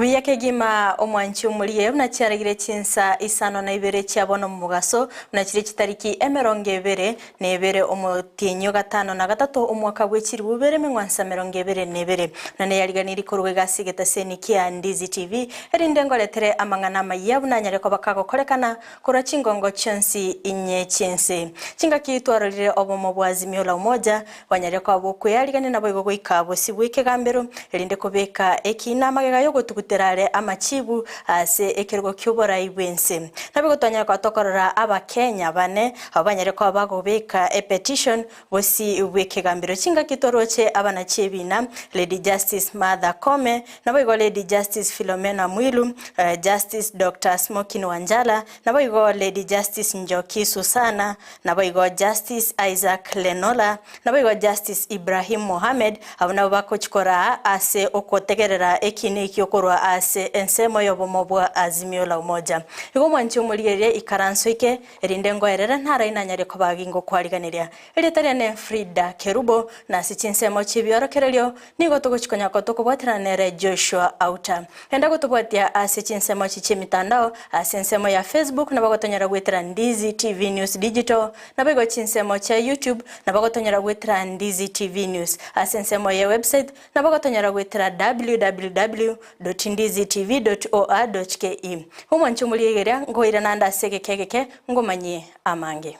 Buya kegima omwanchi omorie buna chiaragire chinsa isano na ibere chia bono mogaso, buna chire chitariki 21 omotienyi o gatano na gatato omwaka bwe chilifu bibere emeng'wanso 22. Buna neyariganirie korwa iga ase egetaseni kia Ndizi TV, erinde ngoretere amang'ana amayia buna anyare koba kagokorekana korwa chingongo chionsi inye chi'ense. Chingaki twarorire obomo bwa Azimio la Umoja Bwanyarire koba bw'okwearigania naboigo goika bosio bw'ekegambero, erinde kobeka ekiina amagega y'ogotugutera are amachibu ase ekerogo ki'oborai bw'ense. Naboigo twanyare koba tokorora Abakenya bane abwo banyare koba bagobeka epetition bosio bw'ekegambero. Chingaki toroche abanachi ebina, Lady Justice Martha Koome, naboigo Lady Justice Philomena Mwilu, Justice Doctor Smokin Wanjala, naboigo Lady Justice Njoki Susana, Naboigo Justice Isaac Lenola, naboigo Justice Ibrahim Mohamed, abwo nabo bagochia koraa ase ogotegerera ekiina ekio korwa ase ensemo y'obomo bwa Azimio la Umoja. Igo omwanchi omorigereria ikaranso ike, erinde ngoerere narai nanyare koba gingokwariganeria. Erieta riane Frida Kerubo, na ase chinsemo chi'ebiorokererio nigo togochia konya tokobwaterana nere Joshua Auta. Genda gotobwatia ase chinsemo echi chi'emitandao, ase ensemo ya Facebook nabo gotonyora goetera Ndizi TV News Digital, naboigo chinsemo chia YouTube nabo gotonyora goetera Ndizi TV News. Ase ensemo ye website nabo gotonyora goetera www.ndizitv.or.ke. Omwanche omoriegeria nkoira nande ase egeka egeke ngomanyie amange.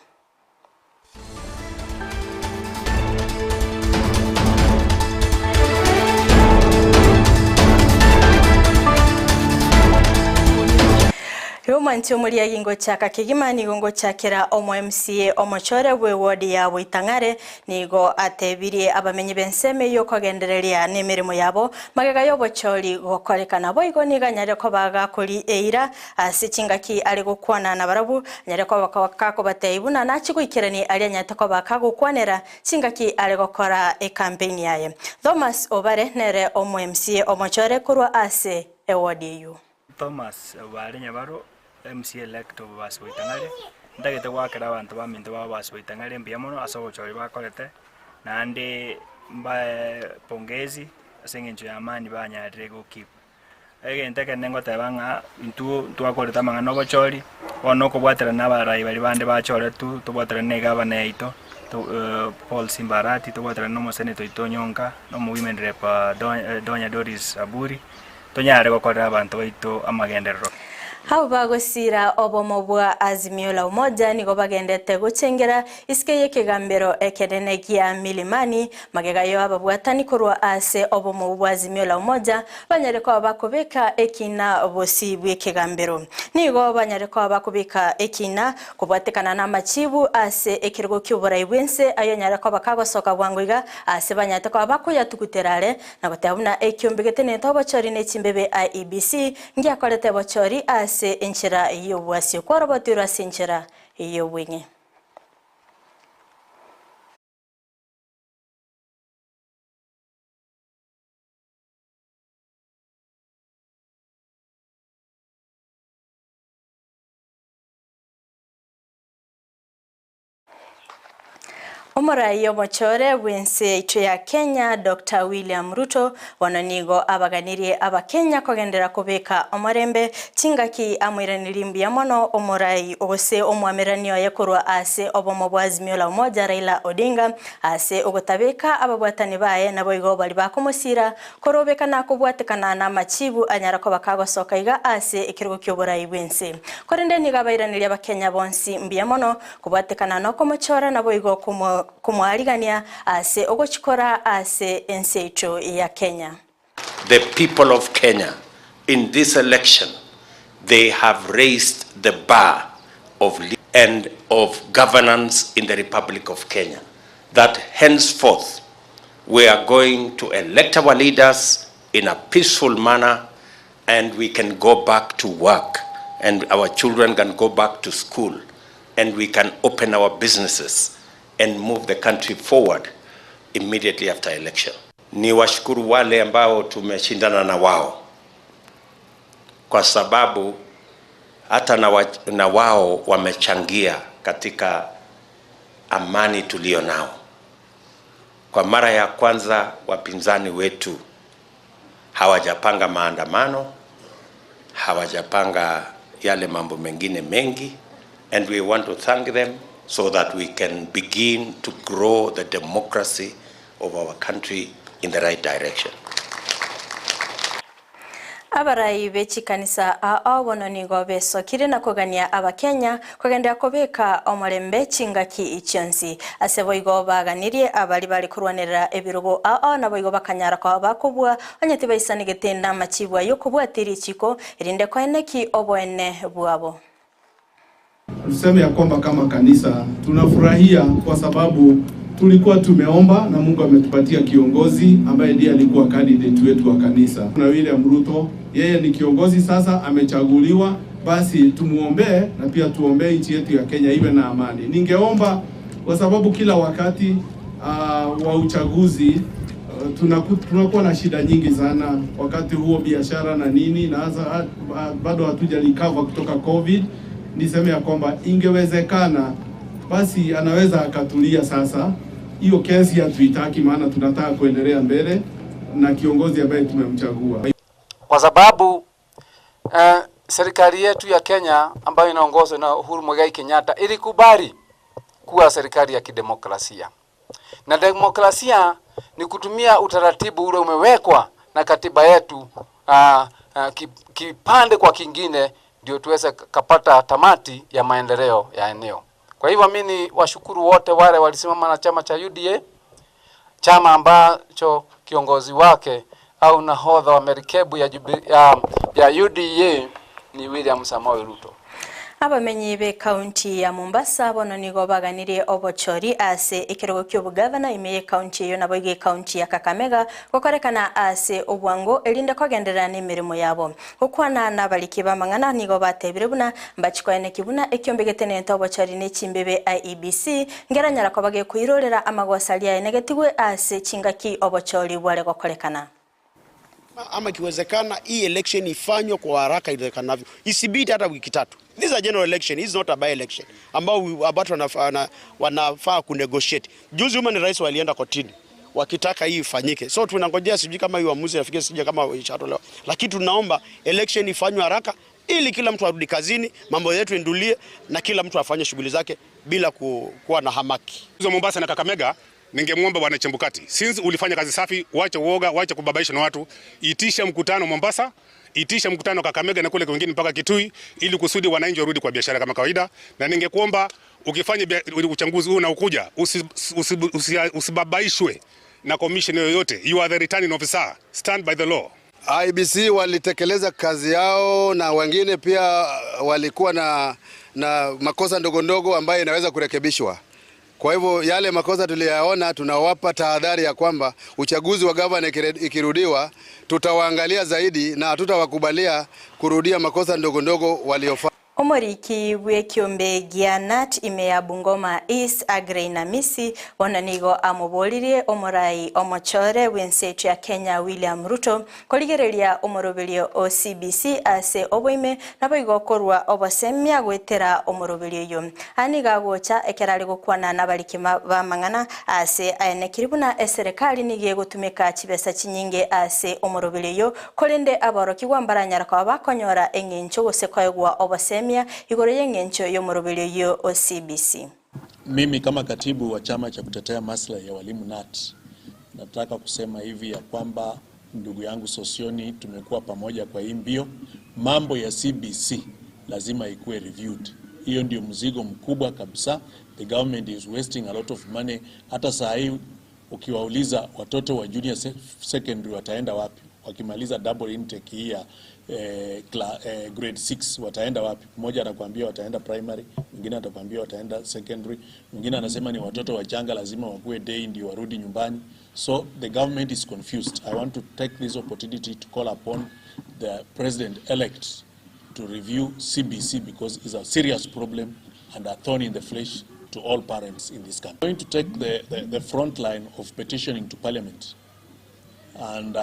Omwanchi omoriagi ngochaka kegima nigo ngochakera omo MCA omochore bwe ward ya Boitang'are nigo atebirie abamenyi b'ensemo eyio kogendereria nemeremo yabo magega y'obochori gokorekana. Boigo nigo anyare koba gakori eira Ase chingaki are gokwana nabarabwo, anyare koba kakobatebia buna nachie goikerania aria anyarete koba kagokwanera chingaki are gokora ekampeini yaye. Thomas Obare nere omo-MCA omochore korwa ase eward eyio. Thomas Obare Nyabaro, MCA elect of Bobasi Boitang'are, Ntagete goakera abanto baminto ba Bobasi Boitang'are mbuya mono ase obochori bakorete, naende mbae pongezi ase eng'encho ya amani banyarire gokeep. Egento ekenene ngoteba ng'a intwo ntwakorete amang'ana obochori, bono okobwaterana na abarai baria bande bachoretwe, tobwaterane na egavana yaito Paul Simba Arati, tobwaterane na omosenator oito Onyonka, na omo women rep Donya Doris Aburi, tonyare gokorera abanto baito amagenderero. Abwo bagosiira obomo bwa Azimio la Umoja nigo bagendete gochengera isiko y'ekegambero ekenene gia Milimani, magega y'ababwatani korwa ase obomo bwa Azimio la Umoja banyare koba bakobeka ekina bosio bw'ekegambero. Nigo banyare koba bakobeka ekina kobwatekana namachibu ase ekerogo ki'oborai bw'ense ayonyare koba kagosoka bwango iga ase banyarete koba bakoyatugutera are na goteba buna ekiombe getenenete obochori ne chimbebe IEBC Ngiakorete bochori ase enchera y'obwasio, kworobotirwe ase enchera y'obweng'e. Omorai omochore bw'ense yaito ya Kenya Doctor William Ruto bono nigo abaganirie abakenya kogenderera kobeka omorembe chingaki amoiranerie mbuya mono omorai gose omwamererani oye korwa ase obomo bwa Azimio la Umoja Raila Odinga ase ogotabeka ababwatani baye naboigo baria bakomosira Korobeka nakobwatekana namachibu anyara koba kagosoka iga ase ekerogo ki'oborai bw'ense. Korende nigo abairaneria Abakenya bonsi mbuya mono kobwatekana nokomochora naboigo komoarigania ase ogochikora ase ense yaito ya Kenya. The people of Kenya in this election they have raised the bar of and of governance in the Republic of Kenya that henceforth We are going to elect our leaders in a peaceful manner and we can go back to work and our children can go back to school and we can open our businesses and move the country forward immediately after election. Ni washukuru wale ambao tumeshindana na wao kwa sababu hata na, wa, na wao wamechangia katika amani tulio nao. Kwa mara ya kwanza wapinzani wetu hawajapanga maandamano, hawajapanga yale mambo mengine mengi, and we want to thank them so that we can begin to grow the democracy of our country in the right direction. Abarai be chikanisa ao bono nigo besokire na kogania Abakenya kogenderera kobeka omorembe chingaki chionsi. Ase boigo baganirie abari bare korwanerera ebirogo ao naboigo bakanyara koba bakobua onye tibaisanegete namachibwa y'okobwatia richiko erinde koeneki oboene bwabo. Tuseme ya kwamba kama kanisa tunafurahia kwa sababu tulikuwa tumeomba na Mungu ametupatia kiongozi ambaye ndiye alikuwa candidate wetu wa kanisa. Na William Ruto, yeye ni kiongozi sasa, amechaguliwa, basi tumuombee na pia tuombee nchi yetu ya Kenya iwe na amani. Ningeomba kwa sababu kila wakati wa uchaguzi tunakuwa na shida nyingi sana wakati huo, biashara na nini, na hasa bado hatuja recover kutoka COVID. Niseme ya kwamba ingewezekana basi anaweza akatulia sasa. Hiyo kesi hatuitaki, maana tunataka kuendelea mbele na kiongozi ambaye tumemchagua, kwa sababu serikali yetu ya Kenya ambayo inaongozwa na Uhuru Muigai Kenyatta ilikubali kuwa serikali ya kidemokrasia, na demokrasia ni kutumia utaratibu ule umewekwa na katiba yetu kipande kwa kingine ndio tuweze kapata tamati ya maendeleo ya eneo. Kwa hivyo mimi ni washukuru wote wale walisimama na chama cha UDA, chama ambacho kiongozi wake au nahodha wa merikebu ya UDA ni William Samoei Ruto. Abamenyi be kaunti ya Mombasa bono nigo baganirie obochori ase ekerogo kia obogavana ime ye kaunti eyo nabo iga kaunti ya Kakamega gokorekana ase obwango erinde kogenderera na emirimo yabo. Gokwana n'abariki b'amang'ana nigo batebire buna mbachikoeneki buna ekiombe getenente obochori ne chimbebe IEBC ngeranyara koba gekoirorera amagosa aria aenegetigwe ase chingaki obochori bware gokorekana. Ama ikiwezekana hii election ifanywe kwa haraka iwezekanavyo, isibidi hata wiki tatu. This is a general election, this is not a by election ambao watu wanafaa kunegotiate. Juzi human rights walienda kotini wakitaka hii ifanyike, so tunangojea, sijui kama hii uamuzi nafikiri, sijui kama ishatolewa, lakini tunaomba election ifanywe haraka ili kila mtu arudi kazini, mambo yetu endulie na kila mtu afanye shughuli zake bila kuwa na hamaki. Hizo Mombasa na Kakamega, ningemwomba Bwana Chembukati, since ulifanya kazi safi, wacha uoga, wacha kubabaisha na watu, itisha mkutano Mombasa, itisha mkutano Kakamega na kule kwingine mpaka Kitui, ili kusudi wananchi warudi kwa biashara kama kawaida. Na ningekuomba ukifanya uchaguzi huu unaokuja, usibabaishwe na commission yoyote. You are the returning officer, stand by the law. IEBC walitekeleza kazi yao na wengine pia walikuwa na makosa ndogo ndogo ambayo inaweza kurekebishwa. Kwa hivyo yale makosa tuliyaona, tunawapa tahadhari ya kwamba uchaguzi wa gavana ikirudiwa tutawaangalia zaidi na hatutawakubalia kurudia makosa ndogo ndogo waliofanya. Omoriki bw'ekiombe gia NAT ime ya Bungoma East Aggrey Namisi bono nigo amoboririe omorai omochore bw'ensetu ya Kenya William Ruto korigereria omoroberio o CBC ase oboime naboigo korwa obosemia gwetera omoroberio oyo. Aya nigo agocha ekero are gokwana n'abariki b'amang'ana ase aenekiri buna eserekari nigo egotumeka chibesa chinyinge ase omoroberio oyo korende aborokigwa mbaranyara koba bakonyora eng'encho gose koegwa obosemia igoro y'eng'encho y'omoroberio oyo o CBC. Mimi kama katibu wa chama cha kutetea maslahi ya walimu NAT nataka kusema hivi ya kwamba ndugu yangu Sosioni, tumekuwa pamoja kwa hii mbio. Mambo ya CBC lazima ikuwe reviewed. Hiyo ndio mzigo mkubwa kabisa. The government is wasting a lot of money. Hata saa hii ukiwauliza watoto wa junior secondary wataenda wapi wakimaliza double intake hii ya grade 6 wataenda wapi? Mmoja anakuambia wataenda primary, mwingine atakwambia wataenda secondary, mwingine anasema ni watoto wachanga lazima wakuwe day ndio warudi nyumbani. So the government is confused. I want to take this opportunity to call upon the president elect to review CBC because it's a serious problem and a thorn in the flesh to all parents in this country. I'm going to take the front line of petitioning to parliament and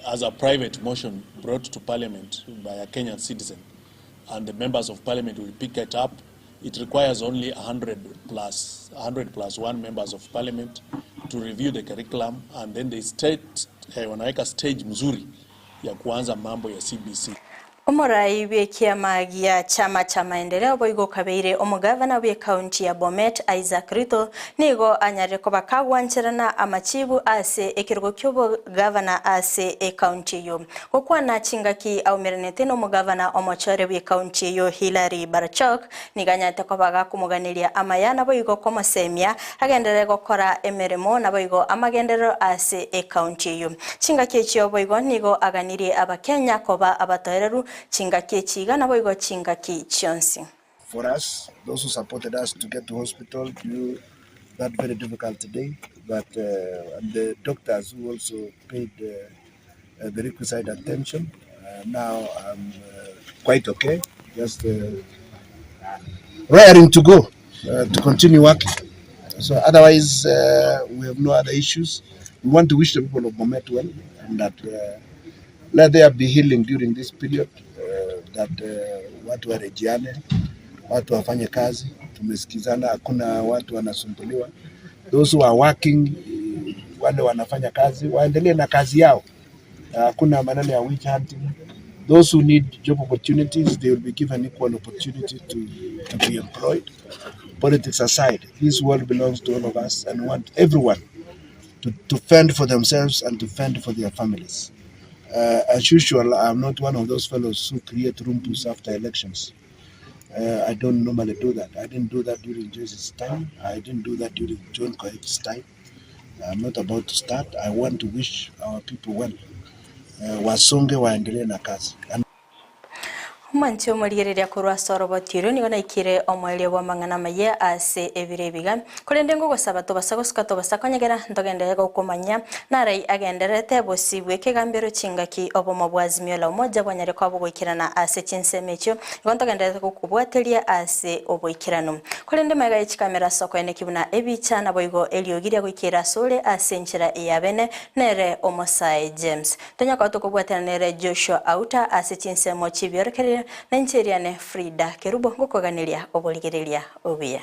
as a private motion brought to parliament by a Kenyan citizen, and the members of parliament will pick it up. It requires only 100 plus 1 members of parliament to review the curriculum, and then they state, wanaweka stage mzuri ya kuanza mambo ya CBC. Omorai bw'ekiama gia Chama cha Maendeleo boigo okabeire omogavana bw'ecounty ya Bomet Isaac Ruto nigo anyarire koba kagwancherana amachibu ase ekerogo ki'obogavana ase ecounty eyio. Gokwana chingaki aumeranete nomogavana omochore bw'ecounty eyio Hillary Barchok nigo anyarete koba gakomoganeria amaya naboigo komosemia agenderere gokora emeremo naboigo amagenderero ase ecounty eyio. Chingaki echio boigo nigo aganirie Abakenya koba abatoereru chingaki echi iga naboigo chingaki chionsi. For us, those who supported us to get to hospital during that very difficult day, but uh, and the doctors who also paid uh, uh, the requisite attention. Uh, now I'm uh, quite okay, just uh, raring to go uh, to continue working. So otherwise, uh, we have no other issues. We want to wish the people of Bomet well and that uh, let there be healing during this period uh, that uh, watu warejeane, watu wafanye kazi. Tumesikizana, hakuna watu wanasumbuliwa. Those who are working, eh, wale wanafanya kazi waendelee na kazi yao. Hakuna maneno ya witch hunting. Those who need job opportunities, they will be given equal opportunity to, to be employed. Politics aside, this world belongs to all of us and we want everyone to, to fend for themselves and to fend for their families. Uh, as usual, I'm not one of those fellows who create rumpus after elections. Uh, I don't normally do that. I didn't do that during Joyce's time. I didn't do that during John Koech's time. I'm not about to start. I want to wish our people well. Uh, wasonge waendelee na kazi. And Omonche omorigereria korwa ase oroboti oria nigo naikire omoerio bw'amang'ana amaya ase ebiro ebiga. Korende ngogosaba tobasa gosuka tobasa konyegera ntogenderere gokomanya narai agendererete bosio bw'ekegambero chingaki obomo bwa Azimio la Umoja bwanyare koba bogoikerana ase chinsemo echio igo ntogendererete gokobwateria ase oboikeranu. Korende magega ye chikamera ase okoeneki buna ebicha naboigo eriogi riagoikera asore ase enchera ey'abene nere omosae James. Tonya koba tokobwatana nere Joshua Auta ase chinsemo chi'ebiorokererio, na inche eriane Frida Kerubo ngokoganeria oborigereria obuya.